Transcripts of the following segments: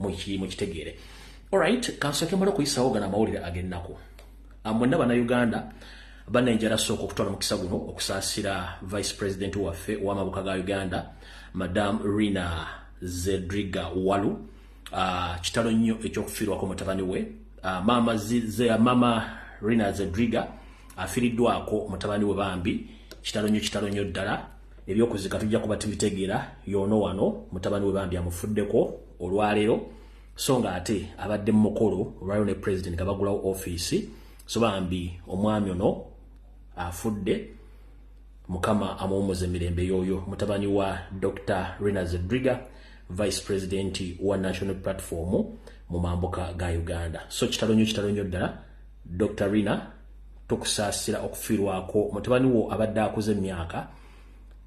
Mukitegeere. Alright, kansooke mmale okuyisawo gano amawulire ag'ennaku. Mwenna Bannayuganda bannenjala, sooka okutwala omukisa guno okusaasira Vice President waffe ow'amabuka ga Uganda, Madam Rina Zedriga Walu. Kitalo nnyo ekyokufiirwako mutabani we. Mama Rina Zedriga afiiriddwako mutabani we. Bambi kitalo nnyo, kitalo nnyo ddala. Ebyokuzika tujja kuba tubitegeera yoono wano. Mutabani we bambi amufuddeko olwaleero, so nga ate abadde mu mukolo olwaleero ne President nga bagulawo ofiisi. So bambi omwami ono afudde, Mukama amuwumuza emirembe. Yoyo mutabani wa Dr Rina Zedriga, Vice President wa National Platform mu mambuka ga Uganda. So kitalo nnyo, kitalo nnyo ddala. Dr Rina, tukusaasira okufiirwako mutabani wo abadde akuze emyaka.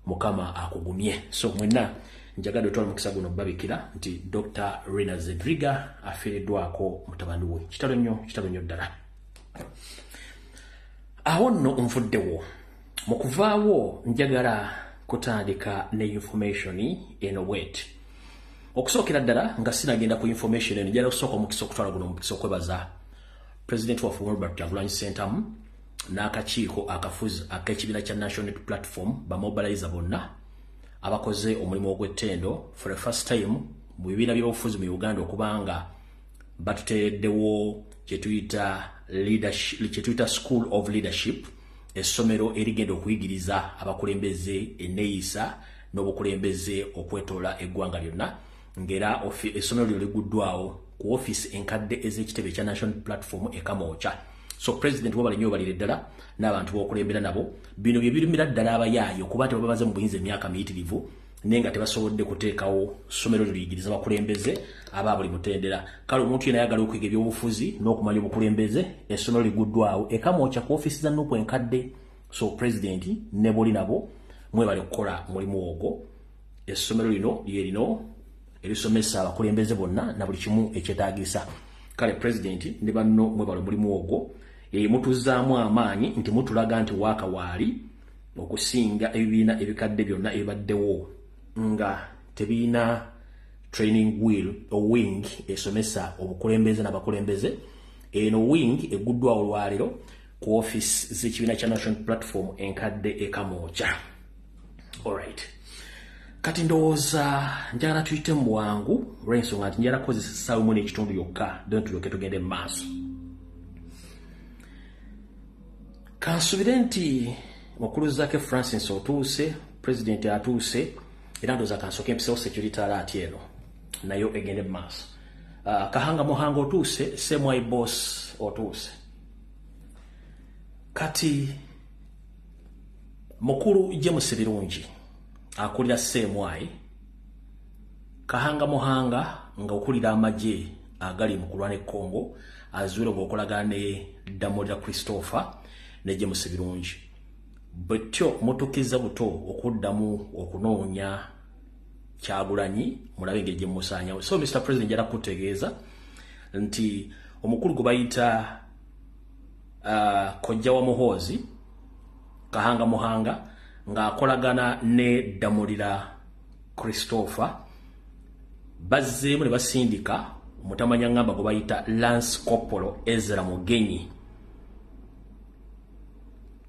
Mukama akugumye. So mwenna njagadde otwala omukisa guno babikira nti Dr Rina Zedriga afiiriddwako mutabani we. Kitalo nnyo, kitalo nnyo ddala. Awo nno nvuddewo. Mu kuvaawo njagala kutandika ne information eno bweti. Okusookera ddala, nga sinagenda ku information eno, njagala okusooka omukisa okutwala guno omukisa okwebaza President waffe Robert Kyagulanyi Ssentamu n'akakiiko akafuzi ak'ekibiina kya National Platform, bamobilizer bonna abakoze omulimu ogw'ettendo for the first time mu bibiina by'obufuzi mu Uganda okubanga batuteereddewo kyetuyita School of Leadership, essomero erigenda okuyigiriza abakulembeze enneeyisa n'obukulembeze okwetoola eggwanga lyonna, ng'era essomero lyo liguddwawo ku ofiisi enkadde ez'ekitebe ekya National Platform e Kamwokya. So President, wabale nnyo, obalire ddala n'abantu b'okulembera nabo. Bino bye birumira ddala abayaaye okuba nti bamaze mu buyinza emyaka miyitirivu naye nga tebasobodde kuteekawo ssomero liyigiriza bakulembeze aba buli mutendera. Kale omuntu yena ayagala okuyiga ebyobufuzi n'okumanya obukulembeze, essomero liguddwawo e Kamwokya ku ofiisi za NUP enkadde. So President ne buli nabo mwebale kukola mulimu ogwo. Essomero lino lye lino erisomesa abakulembeze bonna na buli kimu ekyetaagisa. Kale President ne banno mwebale omulimu ogwo. Mutuzaamu amaanyi nti mutulaga nti waaka waali okusinga ebibiina ebikadde byonna ebibaddewo nga tebiina training wheel wing esomesa obukulembeze n'abakulembeze. Eno wing eguddwawo olwaleero ku office z'ekibiina kya National Platform enkadde e Kamwokya. Alright, kati ndowooza njagala tuyite mu bwangu olw'ensonga nti njagala kukozesa essaawa emu n'ekitundu yokka, then tulyoke tugende mu maaso. Kansubire nti mukulu Zake Francis otuuse, President atuuse, era ndowooza kansooke mpisewo security alert eno nayo egende mu maaso. Kahanga Muhanga otuuse, semwai boss otuuse. Kati mukulu James Birungi akulira CMI, Kahanga Muhanga nga okulira amagye agali mu kulwana e Congo, azuule ng'okolagana ne Damulira Christopher ne James Birungi. Bwetyo mutukiza buto okuddamu okunoonya Kyagulanyi, mulabe engeri gye mumusaanyawo. So Mr President, njala kutegeeza nti omukulu gwe bayita kojja wa Muhoozi, Kahanga Muhanga, ng'akolagana ne Damulira Christopher, bazzeemu ne basindika omutamanya ngamba gwe bayita Lance Corporal Ezra Mugenyi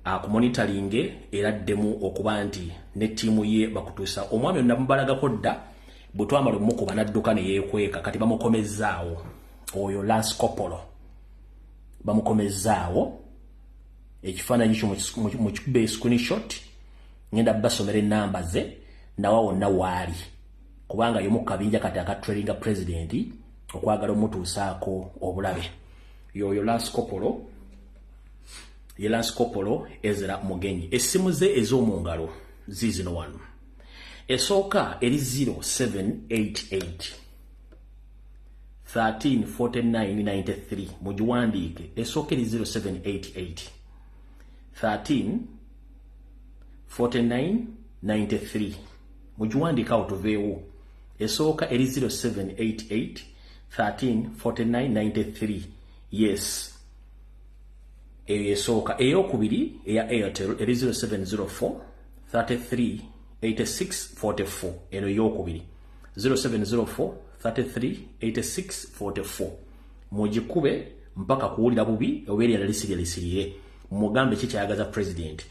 akumonitoringe era addemu okuba nti ne ttiimu ye bakutuusa omwami ono. Namubalagako dda bwe twamala omukuba n'adduka ne yeekweka. Kati bamukomezzaawo oyo Lance Corporal, bamukomezzaawo. Ekifaananyi kyo mukikube screenshot, ngenda basomera enamba ze nawa wonna waali, kubanga yomu kabinja kati akatrailinga President okwagala omutuusaako obulabe. Yoyo Lance Corporal, ye Lance Corporal Ezra Mugenyi. Essimu ze ez'omu ngalo ziizino wano. Esooka eri 0788 134993, mugiwandiike. Esooka eri 0788 13 4993, mugiwandiike awo tuveewo. Esooka eri 0788 13 4993. Yes, eyo esooka. Eyokubiri eya Airtel eri 0704 33 86 44. Eno eyokubiri 0704 33 86 44. Mugikube mpaka kuwulira bubi oba erya lisirye lisirye, mugambe ki kyayagaza president.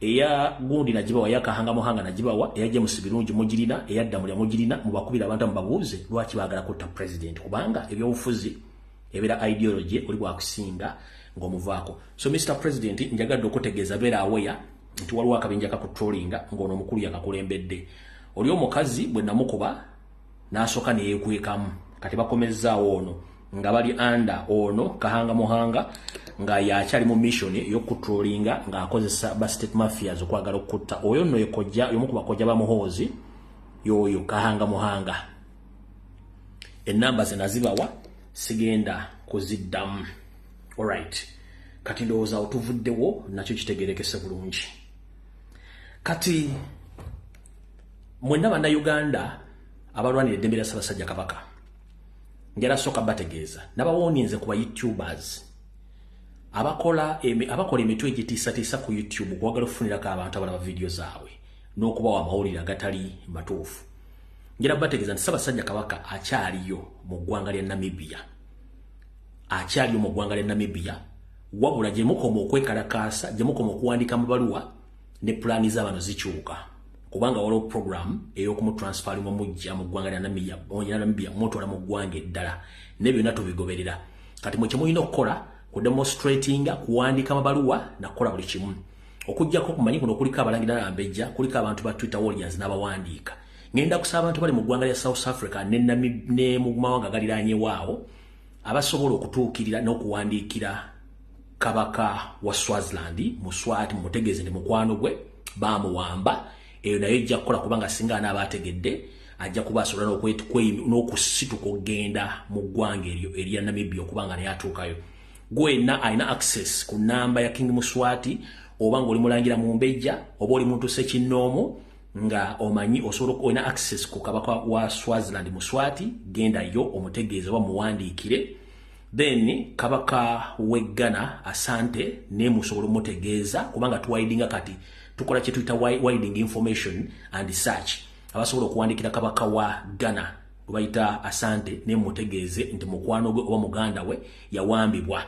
Eya gundi nagibawa, eya Kahanga Muhanga nagibawa, eya James Birungi mugirina, eya Ddamulya mugirina. Mubakubira abantu mubabuuze lwaki baagala kutta president, kubanga ebyobufuzi ebeera ideology, oli bwakusinga ng'omuvaako. So Mr President, njagadde okutegeeza, beera aware nti waliwo akabinja kakutrollinga ng'ono omukulu yakakulembedde. Oli omukazi bwe namukuba n'asooka neyeekwekamu, kati bakomezzaawo ono nga bali under ono Kahanga Muhanga nga yakyali mu mission ey'okutrollinga ng'akozesa ba state mafias okwagala okutta. Oyo nno yekojja, y'omu ku bakojja ba Muhoozi, yoyo Kahanga Muhanga. Enamba ze nazibawa, sigenda kuziddamu. Alright, kati ndowooza awo tuvuddewo nakyo kitegerekese bulungi. Kati mwenna Bannayuganda abalwanira eddembe lya Ssaabasajja Kabaka, njala sooka bategeeza, nabawoninze ku ba YouTubers abakola emitwe egitiisatiisa ku YouTube okwagala okufunirako abantu abalaba vidiyo zaabwe n'okubawa amawulire agatali matuufu. Njala bategeeza nti Ssaabasajja Kabaka akyaliyo mu ggwanga lya Namibia, akyaliyo mu ggwanga lya Namibia. Wabula gye mukoma okwekalakaasa, gye mukoma okuwandiika amabaluwa, ne pulaani z'abano zikyuka, kubanga waliwo program ey'okumutransferinga omujja mu ggwanga lya Namibia, mutwala mu ggwanga eddala, ne byonna tubigoberera. Kati mwe kyemulina okukola kudemonstratinga, kuwandiika amabaluwa nakukola buli kimu, okugjako kumanyi kuno kuliko abalangira nambejja, kuliko abantu ba Twitter warriors n'abawandiika. Ngenda kusaba abantu bali mu ggwanga lya South Africa ne mu mawanga galiranyeewaawo abasobola okutuukirira n'okuwandiikira kabaka wa Swaziland Muswati, mumutegeeze nti mukwano gwe bamuwamba. Eyo nayo ejja kukola, kubanga singa anaaba ategedde ajja kuba asobola n'okusituka okugenda mu ggwanga eryo erya Namibia okubanga naye atuukayo. Gwenna alina access ku namba ya King Muswati, oba ng'oli mulangira mu mbejja, oba oli muntu sekinnoomu nga omanyi osobola, olina access ku kabaka wa Swaziland Muswati, gendayo omutegeeze oba muwandiikire. Then kabaka w'e Ghana Asante naye musobola omutegeeza, kubanga tuwidinga, kati tukola kye tuyita widening information and search. Abasobola okuwandiikira kabaka wa Ghana gwe bayita Asante, naye mutegeeze nti mukwano gwe oba muganda we yawambibwa.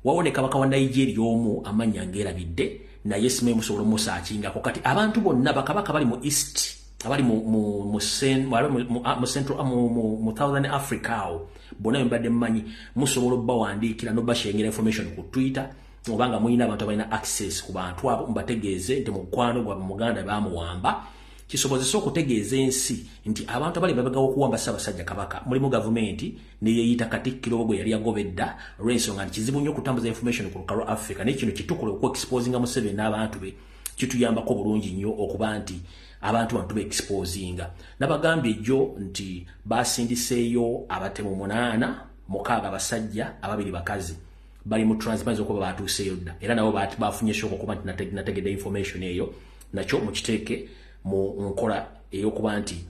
Wawo ne kabaka wa Nigeria omu amannya ngeerabidde, naye simanyi musobola omusaakingako. Kati abantu bonna bakabaka bali mu east, abali mu central, mu Southern Africa, awo bonna bembadde mmanyi musobola obbawandiikira nobasharingira information ku Twitter, obanga mulina abantu abalina access ku bantu abo, mubategeeze nti mukwano gwabwe muganda bamuwamba, kisobozese okutegeeza ensi nti abantu abali mabega w'okuwamba Ssaabasajja Kabaka mulimu gavumenti neyeyita katikkiro gwe yali agobedda, olw'ensonga nti kizibu nnyo okutambuza information ku lukalu Africa. Naye kino kitukola okuexposinga Museveni n'abantu be, kituyambako bulungi nnyo okuba nti abantu bano tuba exposinga. Nabagambye ejjo nti basindiseeyo abatemu munaana, mukaaga basajja, ababiri bakazi, bali mu transit okuba batuuseeyo dda, era nabo bafunye shock okuba nti nategedde information eyo. Nakyo mukiteeke mu nkola ey'okuba nti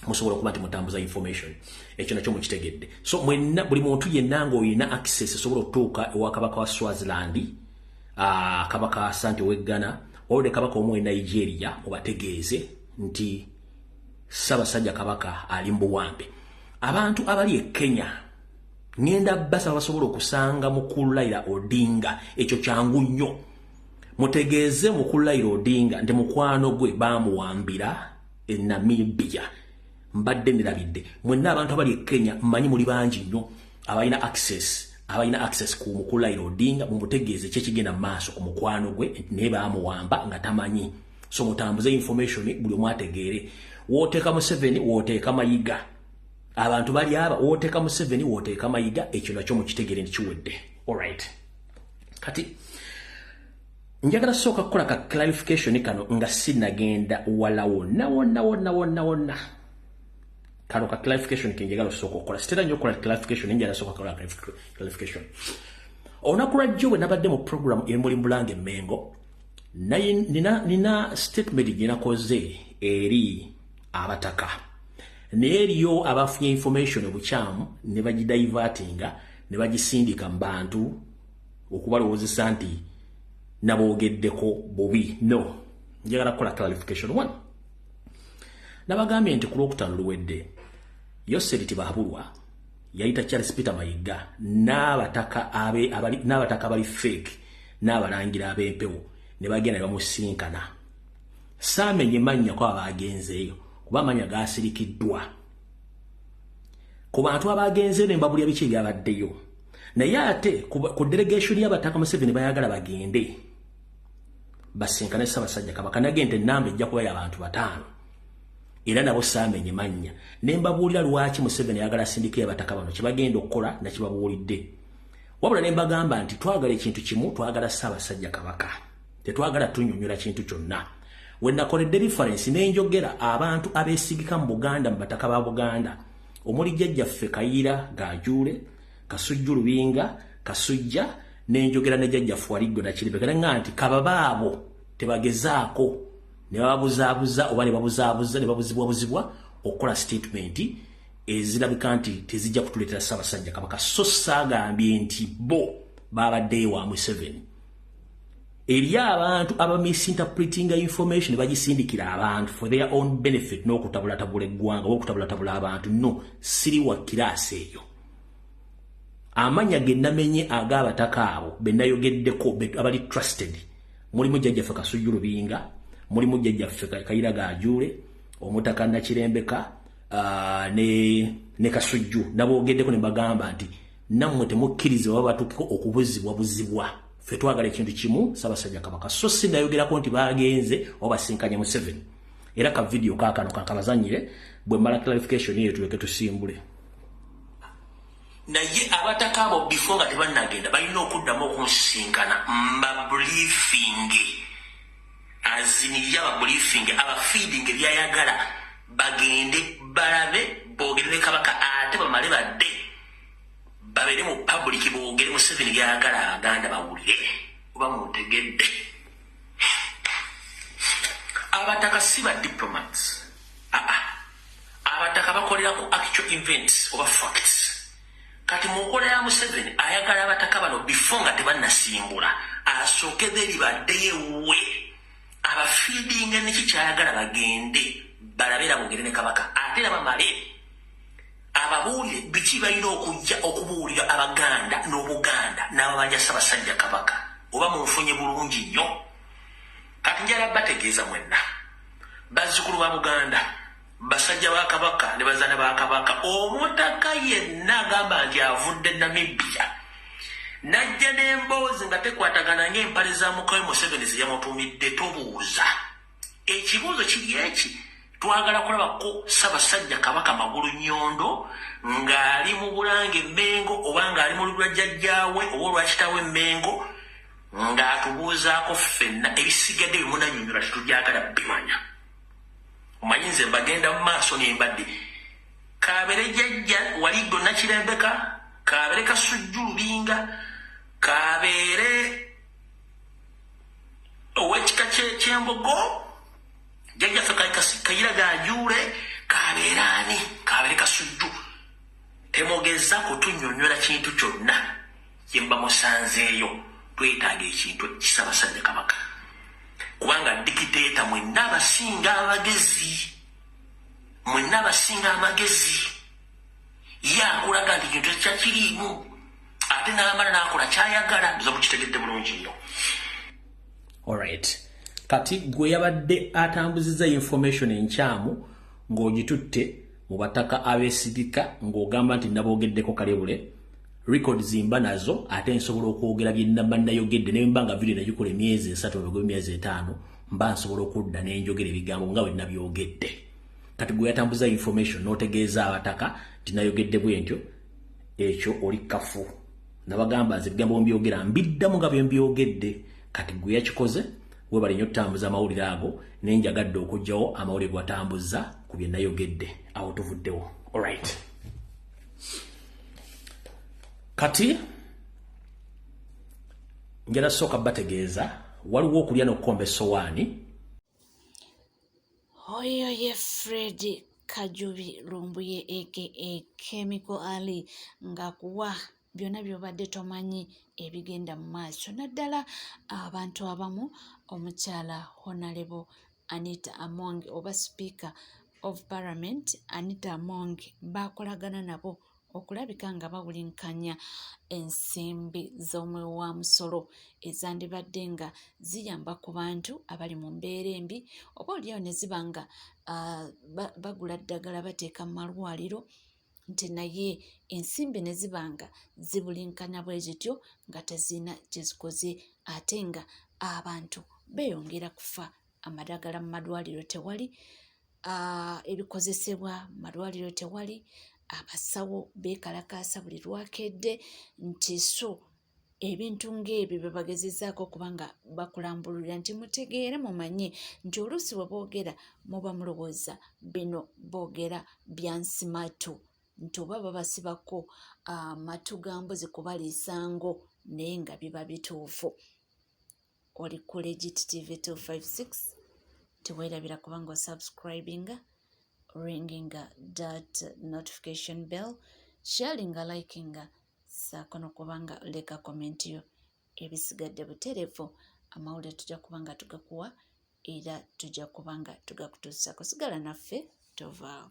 musobola okuba nti mutambuza information. Ekyo nakyo mukitegedde. So mwenna, buli muntu yenna ng'olina access esobola okutuuka ewa kabaka wa Swaziland, kabaka Asante ow'e Ghana, olwo kabaka omu e Nigeria, mubategeeze nti Ssaabasajja Kabaka ali mu buwambe. Abantu abali e Kenya, ŋŋenda basaba basobola okusanga mukulu Raila Odinga, ekyo kyangu nnyo, mutegeeze mukulu Raila Odinga nti mukwano gwe bamuwambira e Namibia. Mbadde nirabidde. Mwenna abantu abali e Kenya, mmanyi muli bangi nnyo abalina access ku mukulu Raila Odinga, mumutegeeze kyekigenda mu maaso ku mukwano gwe, naye bamuwamba nga tamanyi. So mutambuze information, buli omu ategeere. Wooteeka Museveni, wooteeka Mayiga, abantu bali aba, wooteeka Museveni, wooteeka Mayiga, ekyo nakyo mukitegeere nti kiwedde. Alright, kati njagala sooka kukola ka clarification kano nga sinagenda wala wonna wonna wonna wonna wonna. Kano ka clarification kenjagala osooka okukola. Sitera nnyo okukola clarification, njagala sooka kukola clarification. Olunaku lwajjo bwe nabadde mu program emuli Bulange Mengo, nina statement gye nakoze eri abataka, naye eriyo abafunye information obukyamu ne bagidivertinga ne bagisindika mu bantu okubalowoozesa nti naboogeddeko bubi. No, njagala kukola clarification. One, nabagambye nti ku Lwokutaano luwedde Yoseri Tibahabulwa yayita Charles Peter Mayiga n'abataka n'abataka abali fake n'abalangira ab'empewo ne bagenda ne bamusinkana. Saamenye mannya ko abagenzeeyo kuba amanya gaasirikiddwa. Ku bantu abagenzeeyo ne mbabulya biki ebyabaddeyo. Naye ate ku delegation y'abataka Museveni bayagala bagende basinkane Ssaabasajja Kabaka, nagenda ennamba ejja kuba y'abantu 5. Era nabo saamenye mannya. Ne mbabuulira lwaki Museveni ayagala asindike abataka bano kye bagenda okukola nakibabuulidde. Wabula ne mbagamba nti twagala ekintu kimu, twagala Ssaabasajja Kabaka. Tetwagala tunnyonnyola kintu kyonna. We nakoledde reference ne njogera abantu abeesigika mu Buganda, mu bataka ba Buganda, omuli jjajjaffe Kayiira Gajuule, Kasujju Lubinga, Kasujja, ne njogera ne jjajjaffe Waliggo Nakirembeka, ne ŋŋamba nti kababaabo tebagezaako ne bababuzaabuza oba ne babuzaabuza ne babuzibwabuzibwa okukola statement ezirabika nti tezijja kutuleetera Ssaabasajja Kabaka. So saagambye nti bo babaddeyo wa Museveni. Eri abantu aba misinterpreting information bagisindikira abantu for their own benefit n'okutabulatabula eggwanga oba okutabulatabula abantu. No, siri wa kiraasi eyo. Amannya ge namenye ag'abataka abo be nayogeddeko abali trusted, mulimu jjajjaffe Kasujju Lubinga, mulimu jjajjaffe Kayiira Gajuule, omutaka Nakirembeka, ne Kasujju. Naboogeddeko ne mbagamba nti nammwe temukkiriza oba batuukeko okubuzibwabuzibwa. Ffe twagala ekintu kimu, Ssaabasajja Kabaka. So si nayogerako nti bagenze oba basinkanye Museveni. Era ka video kaakano kankabazanyire bwe mmala clarification eyo tuleke tusimbule. Naye abataka abo before nga tebannagenda balina okuddamu okunsisinkana mbabriefing, aziniye ababriefing, abafeeding ebyayagala, bagende balabe boogere ne Kabaka, ate bamale badde babeere mu public boogere Museveni byayagala Abaganda bawulire. Oba muntegedde? Abataka si ba diplomats. Aa, abataka bakolera ku actual events oba facts. Kati mu nkola ya Museveni ayagala abataka bano before nga tebannasimbula asooke eri baddeyo ewuwe abafeedinga neki kyayagala, bagende balabe era boogere ne Kabaka, ate era bamale ababuulire biki balina okujja okubuulira Abaganda n'Obuganda n'ababanja Ssaabasajja Kabaka. Oba munfunye bulungi nnyo? Kati njala bategeeza mwenna bazzukulu ba Buganda, basajja ba Kabaka ne bazaana ba Kabaka, omutaka yenna agamba nti avudde Namibia najja n'emboozi nga tekwatagana ng'empale za mukawe Museveni ze yamutumidde, tobuuza. Ekibuuzo kiri eki: twagala kulabako Ssaabasajja Kabaka Magulu Nyondo ng'ali mu Bulange Emmengo oba ng'ali mu lulwa jjajjaawe oba olwakitaawe Emmengo ng'atubuuzaako ffenna. Ebisigadde bimunanyonyola tetubyagala bimanya. Omanyi nze mbagenda mu maaso nembadde kabeere jjajja Waliggo Nakirembeka, kabeere Kasujju Lubinga, kabeere ow'ekika ky'Embogo jjajjaffe Kayira Gajuule, kabeere ani, kabeere Kasujju, temugeza kutunyonyola kintu kyonna kyemba musanzeeyo. Twetaaga ekintu Kisabasajja Kabaka, kubanga dictator mwenna abasinga amagezi, mwenna abasinga amagezi, ye akulaga nti kintu kyakiriimu ate n'amala n'akola kyayagala. Nza mukitegedde bulungi nnyo. Alright, kati gwe yabadde atambuziza information enkyamu ng'ogitutte mu bataka abeesigika ng'ogamba nti naboogeddeko kalebule, records mba nazo ate nsobola okwogera bye namba nayogedde. Ne mba nga video nagikola emyezi 3 oba emyezi 5, mba nsobola okudda n'enjogera ebigambo nga bwe nabyogedde. Kati gwe yatambuza information n'otegeeza abataka nti nayogedde bwe ntyo, ekyo oli kafu. Nabagamba nze ebigambo mbyogera mbiddamu nga bye mbyogedde. Kati gwe yakikoze, webale nnyo otutambuza amawulire ago, naye njagadde okuggyawo amawulire gwatambuza ku bye nayogedde. Awo tuvuddewo. Alright, kati njala sooka bategeeza waliwo okulya n'okukomba essowaani. Oyo ye Fred Kajubi Lumbuye aka Chemical Ali ng'akuwa byonna by'obadde tomanyi ebigenda mu maaso, naddala abantu abamu, omukyala Honorable Anita Among oba sipiika of Parliament Anita Among baakolagana nabo okulabika nga bawulinkanya ensimbi z'omuwi wa musolo ezandibadde nga ziyamba ku bantu abali mu mbeera embi oba olyawo ne ziba nga bagula ddagala bateeka mu malwaliro nti naye ensimbi ne ziba nga zibulinkana bwe zityo nga tezirina kye zikoze ate nga abantu beeyongera kufa amadagala mu malwaliro tewali ebikozesebwa mu malwaliro tewali abasawo beekalakaasa buli lwakedde nti so ebintu ng'ebyo bye bagezezaako okuba nga bakulambululira nti mutegeere mumanye nti oluusi bwe boogera muba mulowooza bino boogera bya nsimatu nti oba babasibako amatu ga mbuzi kubaliisa ngo naye nga biba bituufu. Oli ku Legit TV 256, teweerabira kubanga osubscribinga, ringinga that notification bell, sharinga, likinga, saako nokubanga leka comment yo. Ebisigadde butereevu amawulire tujja kuba nga tugakuwa era tujja kuba nga tugakutuusaako. Sigala naffe, tovaawo.